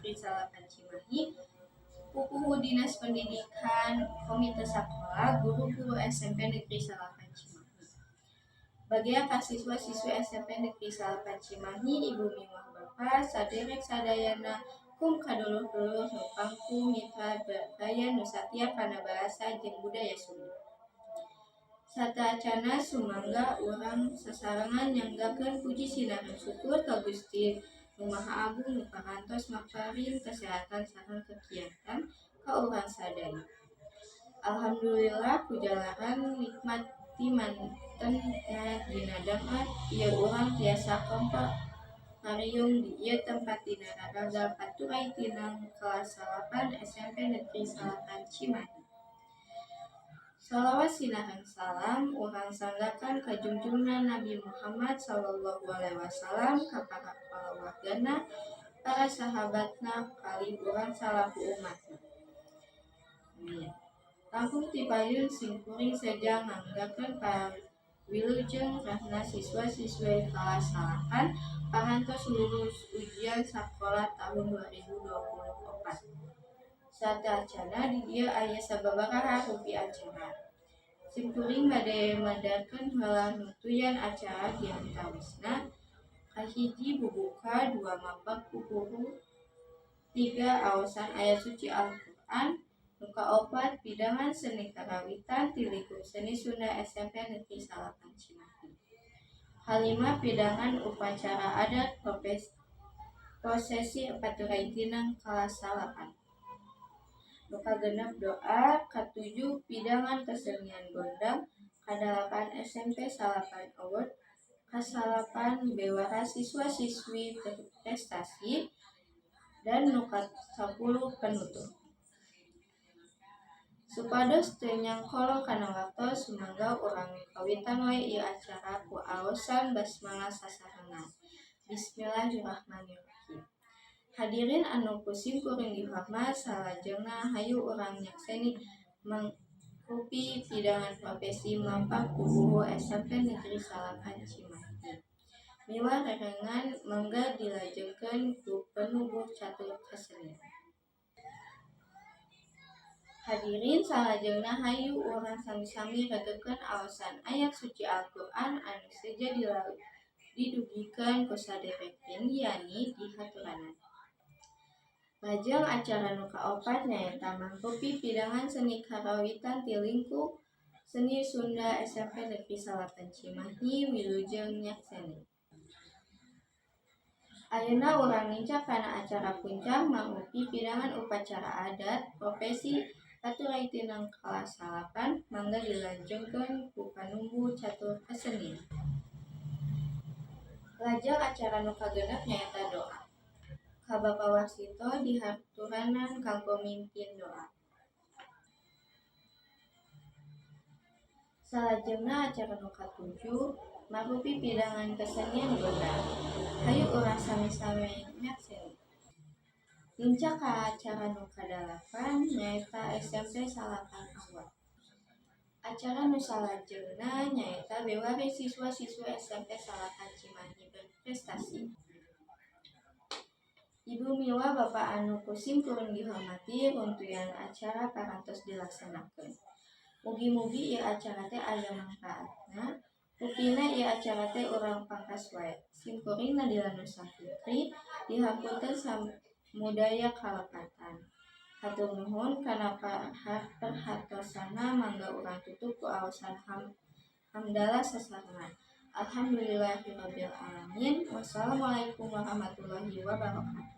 Negeri 9 Cimahi, Pupuhu Dinas Pendidikan, Komite Sakola, guru-guru SMP Negeri 9 Cimahi. Bagea ka siswa-siswi SMP Negeri 9 Cimahi, Ibu miwah Bapak, saderek sadayana, kum ka dulur-dulur nu pangku mitra baya nu satia kana bahasa jeung budaya Sunda. Sateuacanna sumangga urang sasarengan nyanggakeun puji sinareng syukur ka Gusti Nu Maha Agung nu parantos maparin kesehatan sareng kakiatan ka urang sadaya. Alhamdulillah, kujalaran nikmat ti mantenna dina danget ieu urang tiasa kempel ngariung di ieu tempat dina raraga Paturai Tinang kelas 9 SMP Negeri 9 Cimahi. Shalawat sinareng salam urang sanggakeun ka junjungan Nabi Muhammad Shallallahu Alaihi Wasallam, ka para kulawargana, para sahabatna, kalih urang salaku umatna. Amin. Langkung ti payun simkuring seja nyanggakeun pawilujeng karna siswa-siswi kelas 9 parantos lulus ujian sakola tahun 2024. Sateuacanna di dieu aya sababaraha rupi acara. Simkuring bade madarkeun heula nuntuyan acara di antawisna: kahiji, bubuka, dua, mapag pupuhu, tiga, aosan ayat suci Al-Qur'an, nu kaopat, pidangan seni karawitan ti lingkup seni Sunda SMP Negeri 9 Cimahi, kalima, pidangan upacara adat prosesi Paturai Tinang kelas 9, nu kagenep, doa, katujuh, pidangan kesenian gondang, kadalapan, SMP 9 Award, kasalapan, bewara siswa-siswi berprestasi, dan nu kasapuluh, penutup. Supados teu nyangkolong kana waktos, sumangga urang kawitan wae ieu acara ku aosan basmalah sasarengan. Bismillahirrahmanirrahim. Hadirin anu ku simkuring dihormat, salajengna hayu urang nyakseni mangrupi pidangan profesi mapag pupuhu SMP Negeri 9 Cimahi. Miwah rerengan mangga dilajengkeun ku panubuh catur kasenian. Hadirin, salajengna hayu urang sami-sami ragekeun aosan ayat suci Al-Qur'an anu seja didugikeun ku saderek Rindiani dihaturanan. Lajeng acara nu kaopat nyaeta mangrupi pidangan seni karawitan ti lingkup seni Sunda SMP Negeri 9 Cimahi. Wilujeng nyakseni. Ayeuna urang nincak kana acara puncak, mangrupi pidangan upacara adat profesi Paturai Tinang kelas 9. Mangga dilajengkeun ku panumbu catur kasenian. Lajeng acara nu kagenep nyaeta doa. Ka Bapa Warsito dihaturanan kanggo mimpin doa. Salajengna acara nu katujuh marupi pidangan kesenian gondang. Hayu urang sami-sami nyakseni. Nincak ka acara nu kadalapan, nyaeta SMP 9 Award. Acara nu salajengna nyaeta beware siswa-siswi SMP 9 Cimahi berprestasi. Ibu miwah Bapa anu ku simkuring dihormati, runtuyan acara parantos dilaksanakeun. Mugi-mugi ieu acara teh aya mangpaatna. Rupina ieu acara teh urang pangkas wae. Simkuring Nadila Nusa Fitri dihapunten samudaya kalepatan. Hatur nuhun kana perhatosanna. Mangga urang tutup ku aosan hamdalah sasarengan. Alhamdulillahirabbil alamin. Wassalamualaikum warahmatullahi wabarakatuh.